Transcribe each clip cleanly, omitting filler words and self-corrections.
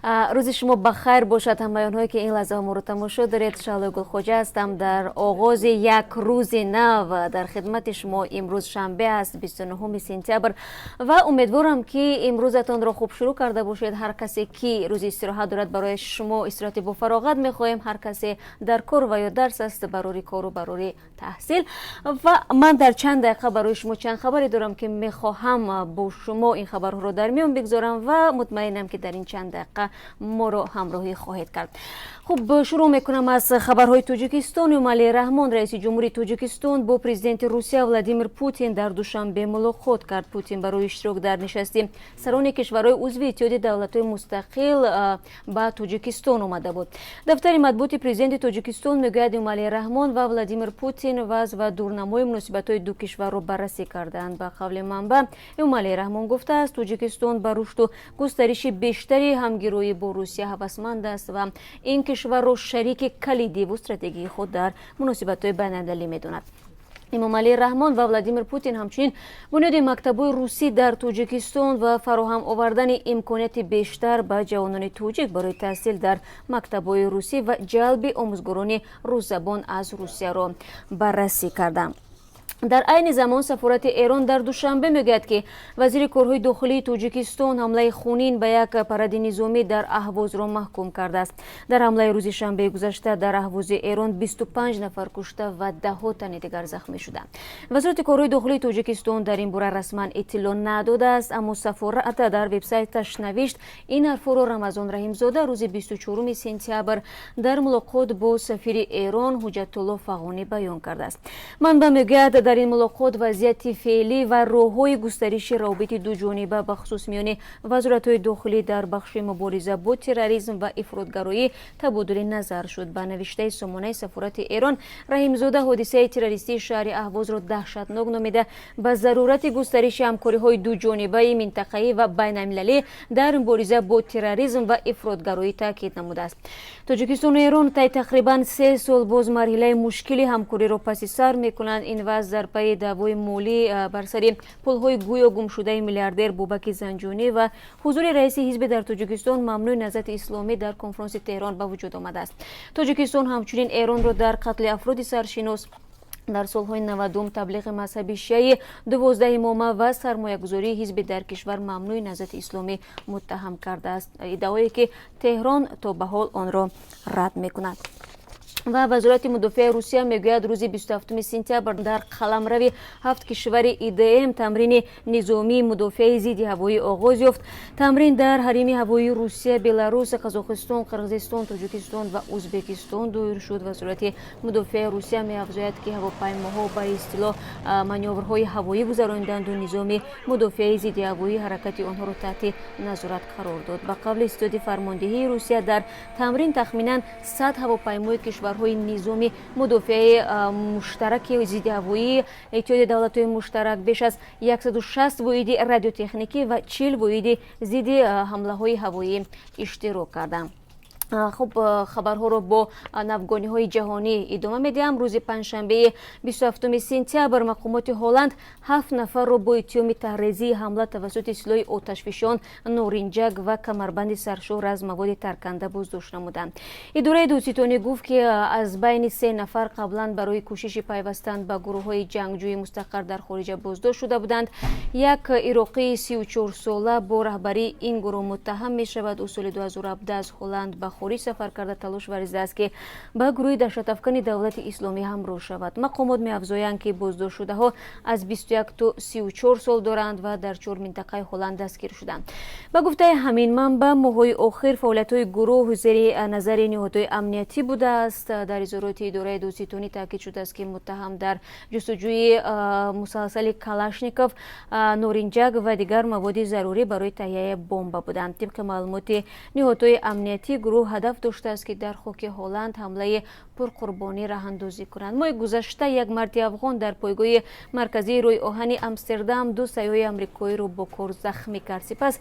Рӯзи шумо ба хайр бошад, ҳамаи онҳое, ки ин лаҳзаҳо моро тамошо доред. Шаҳлои Гулхоҷа ҳастам, дар оғози як рӯзи нав дар хидмати шумо. Имрӯз шанбе аст, 29 сентябр, ва умедворам, ки имрӯзатонро хуб шурӯъ карда бошед. Ҳар касе, ки рӯзи истироҳат дорад, барои шумо истироҳати бофароғат мехоҳем. Ҳар касе дар кор ва ё дарс аст, барори кору барори таҳсил. Ва ман дар чанд дақиқа барои шумо чанд хабаре дорам, ки мехоҳам бо шумо ин хабарҳоро дар миён бигзорам, ва мутмаинам, ки дар ин чанд дақиқа моро ҳамроҳӣ хоҳед кард. Хуб, шурӯъ мекунам аз хабарҳои Тоҷикистон. Эмомалӣ Раҳмон, раиси ҷумҳури Тоҷикистон, бо президенти Русия Владимир Путин дар Душанбе мулоқот кард. Путин барои иштирок дар нишасти сарони кишварҳои узви Иттиҳоди давлатҳои мустақил ба Тоҷикистон омада буд. Дафтари матбуоти президенти Тоҷикистон мегӯяд, Эмомалӣ Раҳмон ва Владимир Путин вазъ ва дурнамои муносибатҳои ду кишварро баррасӣ карданд. Ба қавли манбаъ, Эмомалӣ Раҳмон гуфтааст, Тоҷикистон ба рушду густариши бештари ҳамгироӣ бо Русия ҳавасманд аст ва ин кишварро шарики калидиву стратегии худ дар муносибатҳои байналмилалӣ медонад. Эмомалӣ Раҳмон ва Владимир Путин ҳамчунин бунёди мактабҳои русӣ дар Тоҷикистон ва фароҳам овардани имконияти бештар ба ҷавонони тоҷик барои таҳсил дар мактабҳои русӣ ва ҷалби омӯзгорони русзабон аз Русияро баррасӣ карданд. Дар айни замон сафорати Эрон дар Душанбе мегӯяд, ки вазири корҳои дохилии Тоҷикистон ҳамлаи хунин ба як паради низомӣ дар Аҳвозро маҳкум кардааст. Дар ҳамлаи рӯзи шанбеи гузашта дар Аҳвози Эрон 25 нафар кушта ва даҳҳо тани дигар захмӣ шуданд. Вазорати корҳои дохилии Тоҷикистон дар ин бора расман иттилоъ надодааст, аммо сафорат дар вебсайташ навишт, ин ҳарфҳоро Рамазон Раҳимзода рӯзи 24 сентябр дар мулоқот бо сафири Эрон Ҳуҷҷатулло Фағонӣ баён кардааст. Манбаъ мегӯяд, дар ин мулоқот вазъияти феълӣ ва роҳҳои густариши равобити дуҷониба, бахусус миёни вазоратҳои дохилӣ дар бахши мубориза бо терроризм ва ифротгароӣ, табодули назар шуд. Ба навиштаи сомонаи сафорати Эрон, Раҳимзода ҳодисаи террористии шаҳри Аҳвозро даҳшатнок номида, ба зарурати густариши ҳамкориҳои дуҷонибаи минтақаӣ ва байналмилалӣ дар мубориза бо терроризм ва ифротгароӣ таъкид намудааст. Тоҷикистону Эрон тай тақрибан 3 сол боз марҳилаи мушкили ҳамкориро паси сар мекунанд. Ин вазъ дар пайи даъвои молӣ бар сари пулҳои гӯё гумшудаи миллиардер Бобаки Занҷонӣ ва ҳузури раиси ҳизби дар Тоҷикистон мамнӯи Наҳзати Исломӣ дар конфронси Теҳрон ба вуҷуд омадааст. Тоҷикистон ҳамчунин Эронро дар қатли афроди саршинос дар солҳои 90-ум, таблиғи мазҳаби шиаи 12 имома ва сармоягузории ҳизби дар кишвар мамнӯи Наҳзати Исломӣ муттаҳам кардааст, иддаое ки Теҳрон то ба ҳол онро рад мекунад. Ва Вазорати мудофиаи Русия мегӯяд, рӯзи 27 сентябр дар қаламрави ҳафт кишвари ИДМ тамрини низомии мудофиаи зидди ҳавоӣ оғоз ёфт. Тамрин дар ҳарими ҳавоии Русия, Беларус, Қазоқистон, Қирғизистон, Тоҷикистон ва Ӯзбекистон доир шуд. Вазорати мудофиаи Русия меафзояд, ки ҳавопаймоҳо ба истилоҳ манёврҳои ҳавоӣ гузарониданду низоми мудофиаи зидди ҳавоӣ ҳаракати онҳоро таҳти назорат қарор дод. Ба қавли ситоди фармондиҳии Русия, дар тамрин тахминан 100 ҳавопаймои кишварҳои низоми мудофиаи муштараки зидди ҳавоии Иттиҳоди давлатҳои муштарак, беш аз 160 воҳиди радиотехникӣ ва 40 воҳиди зидди ҳамлаҳои ҳавоӣ иштирок карданд. Хуб, хабарҳоро бо навгониҳои ҷаҳонӣ идома медиҳам. Рӯзи панҷшанбеи 27 сентябр мақомоти Ҳолланд ҳафт нафарро бо иттиҳоми тарҳрезии ҳамла тавассути силоҳи оташфишон, норинҷак ва камарбанди саршор аз маводи тарканда боздошт намуданд. Идораи додситонӣ гуфт, ки аз байни се нафар қаблан барои кӯшиши пайвастан ба гурӯҳҳои ҷангҷӯи мустақар дар хориҷа боздошт шуда буданд. Як ироқии 34сола бо раҳбарии ин гурӯҳ муттаҳам мешавад. Ӯ соли 2017 аз Ҳолланд ба хориҷ сафар карда, талош варзидааст, ки ба гурӯҳи даҳшатафкани Давлати Исломӣ ҳамроҳ шавад. Мақомот меафзоянд, ки боздоштшудаҳо аз 21 то 34 сол доранд ва дар чор минтақаи Ҳолланд дастгир шуданд. Ба гуфтаи ҳамин манбаъ, моҳҳои охир фаъолиятҳои гурӯҳ зери назари ниҳодҳои амниятӣ будааст. Дар изҳороти идораи додситонӣ таъкид шудааст, ки муттаҳам дар ҷустуҷӯи мусалсали Калашников, норинҷак ва дигар маводи зарурӣ барои таҳияи бомба буданд. Тибқи маълумоти ниҳодҳои амниятӣ, гурӯҳ ҳадаф доштааст, ки дар хоки Ҳолланд ҳамлаи пурқурбонӣ роҳандозӣ кунанд. Моҳи гузашта як марди афғон дар пойгоҳи марказии роҳи оҳани Амстердам ду сайёҳи амрикоиро бо кор захмӣ кард. Сипас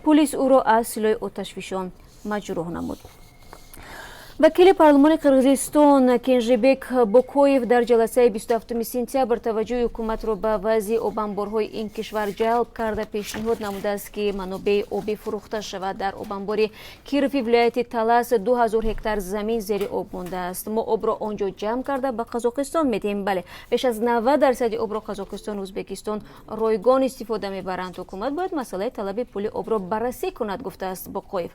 пулис ӯро аз силоҳи оташфишон маҷрӯҳ намуд. Вакили парлумони Қирғизистон Кенжебек Бокоев дар ҷаласаи 27 сентябр таваҷҷӯҳи ҳукуматро ба вазъи обанборҳои ин кишвар ҷалб карда, пешниҳод намудааст, ки манобеи обӣ фурӯхта шавад. Дар обанбори Кирови вилояти Талас 2000 гектар замин зери об мондааст. Мо обро он ҷо ҷамъ карда, ба Қазоқистон медиҳем. Бале, беш аз 90% обро Қазоқистон, Ӯзбекистон ройгон истифода мебаранд. Ҳукумат бояд масъалаи талаби пули обро баррасӣ кунад, гуфтааст Боқоев.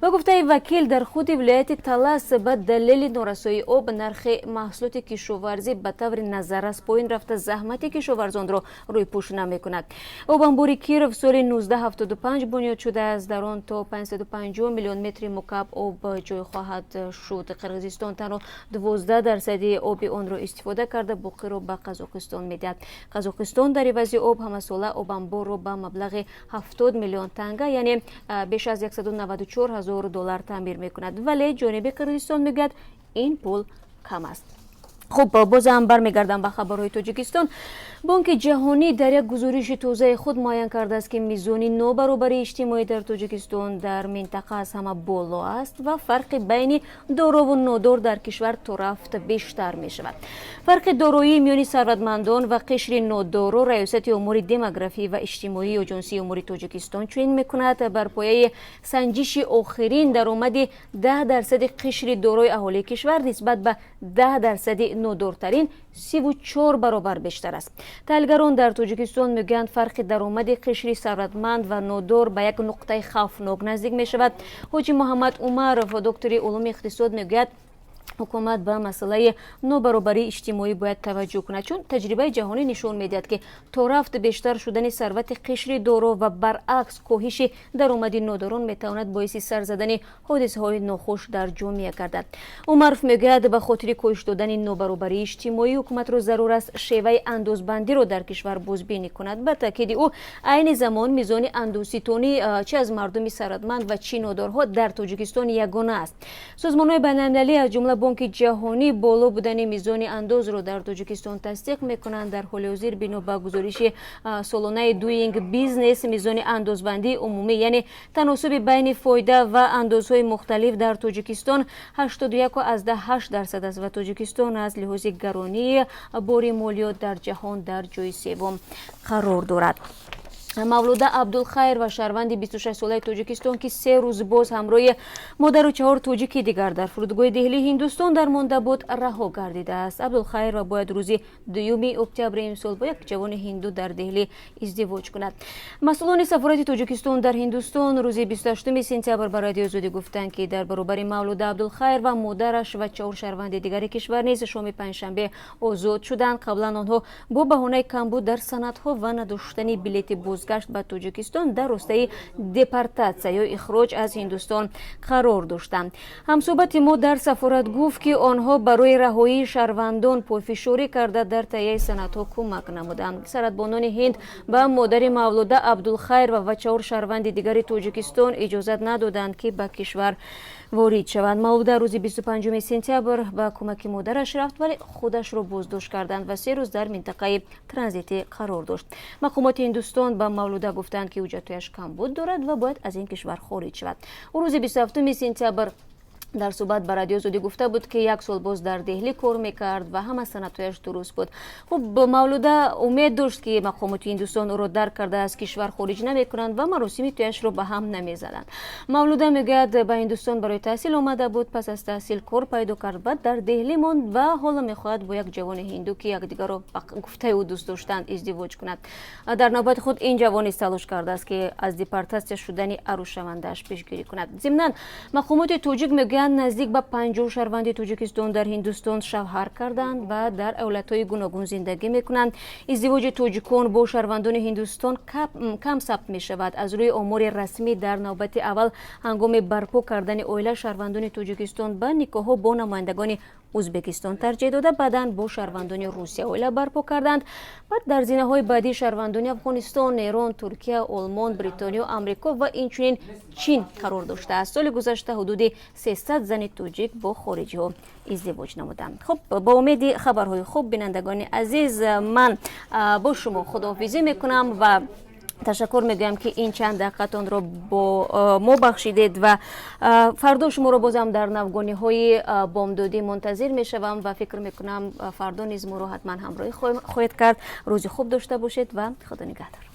Ба гуфтаи вакил, дар худи вилояти Талас ба далели норасоии об нархи маҳсулоти кишоварзӣ ба таври назаррас поин рафта, заҳмати кишоварзонро рӯйпӯш намекунад. Обанбори Киров соли 1975 бунёд шудааст. Дар он то 550 миллион метри мукааб об ҷой хоҳад шуд. Қирғизистон танҳо 12% оби онро истифода карда, боқиро ба Қазоқистон медиҳад. Қазоқистон дар ивази об ҳамасола обанборро ба маблағи 70 миллион танга, яъне беш аз 194 ҳазор доллар, таъмир мекунад, вале ҷониби Қирғизистон мегӯяд, ин пул кам аст. Хуб, бозам бармегардам ба хабарҳои Тоҷикистон. Бонки Ҷаҳонӣ дар як гузориши тозаи худ муайян кардааст, ки мизони нобаробарии иҷтимоӣ дар Тоҷикистон дар минтақа аз ҳама боло аст ва фарқи байни дорову нодор дар кишвар торафт бештар мешавад. Фарқи дороии миёни сарватмандон ва қишри нодоро Раёсати умури демографӣ ва иҷтимоии Оҷонсии умури Тоҷикистон чунин мекунад. Бар пояи санҷиши охирин, даромади 10% қишри дорои аҳолии кишвар нисбат ба 10% нодортарин 34 баробар бештар аст. Таҳлилгарон дар Тоҷикистон мегӯянд, фарқи даромади қишри сарватманд ва нодор ба як нуқтаи хавфнок наздик мешавад. Ҳоҷи Муҳаммад Умаров, доктори улуми иқтисод, мегӯяд, ҳукумат ба масъалаи нобаробарии иҷтимоӣ бояд таваҷҷӯҳ кунад, чун таҷрибаи ҷаҳонӣ нишон медиҳад, ки торафт бештар шудани сарвати қишри доро ва баръакс коҳиши даромади нодорон метавонад боиси сар задани ҳодисаҳои нохуш дар ҷомеа гардад. Умаров мегӯяд, ба хотири коҳиш додани нобаробарии иҷтимоӣ ҳукуматро зарур аст шеваи андозбандиро дар кишвар бозбинӣ кунад. Ба таъкиди ӯ, айни замон мизони андозситонӣ чи аз мардуми сарватманд ва чи нодорҳо дар Тоҷикистон ягона аст. Созмонҳои байналмилалӣ, аз ҷумла Бонки Ҷаҳонӣ, боло будани мизони андозро дар Тоҷикистон тасдиқ мекунанд. Дар ҳоли ҳозир, бино ба гузориши солонаи Doing Business, мизони андозбандии умумӣ, яъне таносуби байни фоида ва андозҳои мухталиф, дар Тоҷикистон 81,8% аст ва Тоҷикистон аз лиҳози гаронии бори молиёт дар ҷаҳон дар ҷои севум қарор дорад. Мавлуда Абдулхайрова, шаҳрванди 26-солаи Тоҷикистон, ки 3 рӯз боз ҳамроҳи модару чаҳор тоҷики дигар дар фурудгоҳи Деҳлии Ҳиндустон дармонда буд, раҳо гардидааст. Абдулхайрова бояд рӯзи 2 октябри имсол бо як ҷавони ҳинду дар Деҳлӣ издивоҷ кунад. Масъулони сафорати Тоҷикистон дар Ҳиндустон рӯзи 28 сентябр ба Радиои Озодӣ гуфтанд, ки дар баробари Мавлуда Абдулхайрова модараш ва чаҳор шаҳрванди дигари кишвар низ шоми панҷшанбе озод шуданд. Қаблан онҳо бо баҳонаи камбуд дар санадҳо ва надоштани билети бозгашт ба Тоҷикистон дар ростаи депортатсия ё ихроҷ аз Ҳиндустон қарор доштанд. Ҳамсӯҳбати мо дар сафорат гуфт, ки онҳо барои раҳоии шаҳрвандон пофишорӣ карда, дар таҳияи санадҳо кӯмак намуданд. Сарҳадбонони Ҳинд ба модари Мавлуда Абдулхайрова ва чаҳор шаҳрванди дигари Тоҷикистон иҷозат надоданд, ки ба кишвар ворид шаванд. Мавлуда рӯзи 25 сентябр ба кӯмаки модараш рафт, вале худашро боздошт карданд ва 3 рӯз дар минтақаи транзитӣ қарор дошт. Мақомоти Ҳиндустон ба Мавлуда гуфтанд, ки ҳуҷҷатҳояш камбуд дорад ва бояд аз ин кишвар хориҷ шавад. Ӯ рӯзи 27 сентябр дар суҳбат ба Радиои Озодӣ гуфта буд, ки як сол боз дар Деҳлӣ кор мекард ва ҳама санадҳояш дуруст буд. Хуб, Мавлуда умед дошт, ки мақомоти Ҳиндустон ӯро дарк карда, аз кишвар хориҷ намекунанд ва маросими тӯяшро ба ҳам намезананд. Мавлуда мегӯяд, ба Ҳиндустон барои таҳсил омада буд, пас аз таҳсил кор пайдо кард ва дар Деҳлӣ монд ва ҳоло мехоҳад бо як ҷавони ҳинду, ки якдигарро ба гуфтаи ӯ дӯст доштанд, издивоҷ кунад. Дар навбати худ ин ҷавон низ талош кардааст, ки аз депортатсия шудани арӯсшавандааш пешгирӣ кунад. Зимнан, мақомоти тоҷик мегӯянд, наздик ба 50 шаҳрванди Тоҷикистон дар Ҳиндустон шавҳар карданд ва дар давлатҳои гуногун зиндагӣ мекунанд. Издивоҷи тоҷикон бо шаҳрвандони Ҳиндустон кам сабт мешавад. Аз рӯи омори расмӣ, дар навбати аввал ҳангоми барпо кардани оила шаҳрвандони Тоҷикистон ба никоҳҳо бо намояндагони Ӯзбекистон тарҷеҳ дода, баъдан бо шаҳрвандони Русия оила барпо карданд. Баъд дар зинаҳои баъдӣ шаҳрвандони Афғонистон, Эрон, Туркия, Олмон, Бритониё, Амрико ва инчунин Чин қарор доштааст. Соли гузашта ҳудуди 300 зани тоҷик бо хориҷиҳо издивоҷ намуданд. Хуб, бо умеди хабарҳои хуб, бинандагони азиз, ман бо шумо худоҳофизӣ мекунам ва Ташаккур мегӯям, ки ин чанд дақиқатонро бо мо бахшидед, ва фардо шуморо бозам дар навгониҳои бомдодӣ мунтазир мешавам ва фикр мекунам, фардо низ моро ҳатман ҳамроҳӣ хоҳед кард. Рӯзи хуб дошта бошед ва Худо нигаҳдор.